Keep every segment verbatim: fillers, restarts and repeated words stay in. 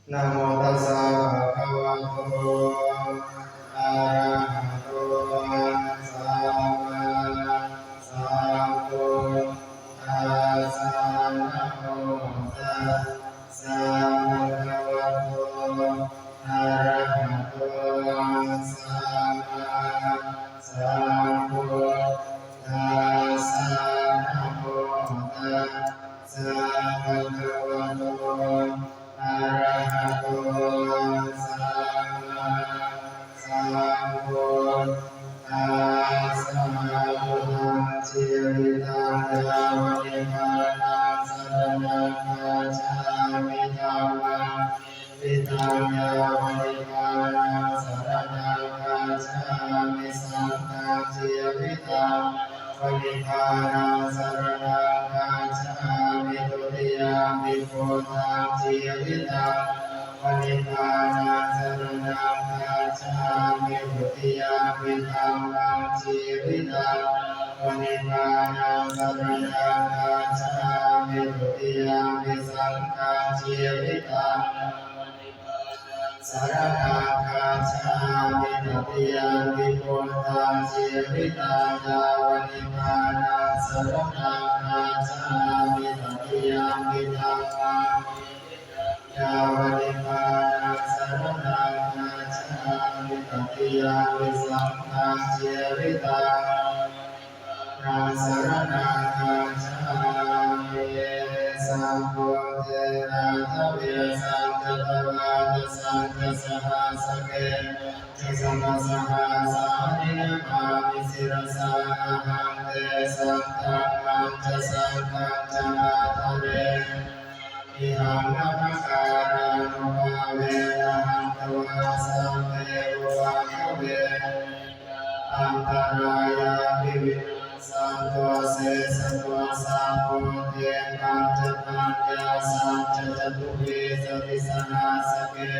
Namo tassa bhagavato arahato sammāsambuddhassa. Namo tassa bhagavato arahato sammāsambuddhassa. Namo tassa bhagavato arahato sammāsambuddhassa. Buddhaṃ jīvitaṃ yāva nibbānaṃ saraṇaṃ gacchāmi. Dhammaṃ jīvitaṃ yāva nibbānaṃ saraṇaṃ gacchāmi. Saṅghaṃ jīvitaṃ yāva nibbānaṃ saraṇaṃ gacchāmi. Dutiyampi buddhaṃ jīvitaṃ yāva nibbānaṃ saraṇaṃ gacchāmi. Dutiyampi dhammaṃ jīvitaṃ yāva nibbānaṃ saraṇaṃ gacchāmi. Dutiyampi saṅghaṃ jīvitaṃ yāva nibbānaṃ saraṇaṃ gacchāmi. Tatiyampi buddhaṃ jīvitaṃ yāva nibbānaṃ saraṇaṃ gacchāmi. Tatiyampi dhammaṃ yāva nibbānaṃ saraṇaṃ gacchāmi. Tatiyampi saṅghaṃ jīvitaṃ saraṇaṃ gacchāmi. Sambuddhe aṭṭhavīsañca dvādasañca sahassake satasahasāni namāmi sirasā ahaṃ. Tesaṃ dhammañca saṅghañca ādarena namāmihaṃ. Namakārānubhāvena hantvā sabbe upaddave, antarāyāpi vinassantu asesato. Sambuddhe pañcapaññāsañca catuvīsatisahassake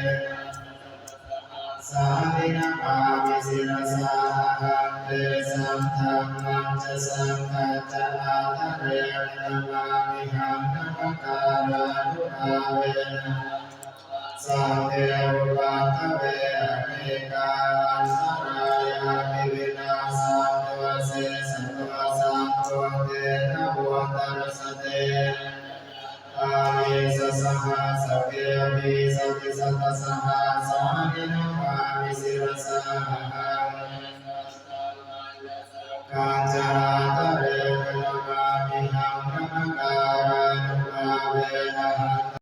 satasahasāni namāmi sirasā ahaṃ. Tesaṃ dhammañca saṅghañca ādarena namāmihaṃ. Namakārānubhāvena hantvā sabbe upaddave, anekā antarāyāpi vinassantu asesato. Sambuddhe navuttarasate aṭṭhacattāḷīsasahassake vīsatisatasahassāni namāmi sirasā ahaṃ. Tesaṃ dhammañca saṅghañca ādarena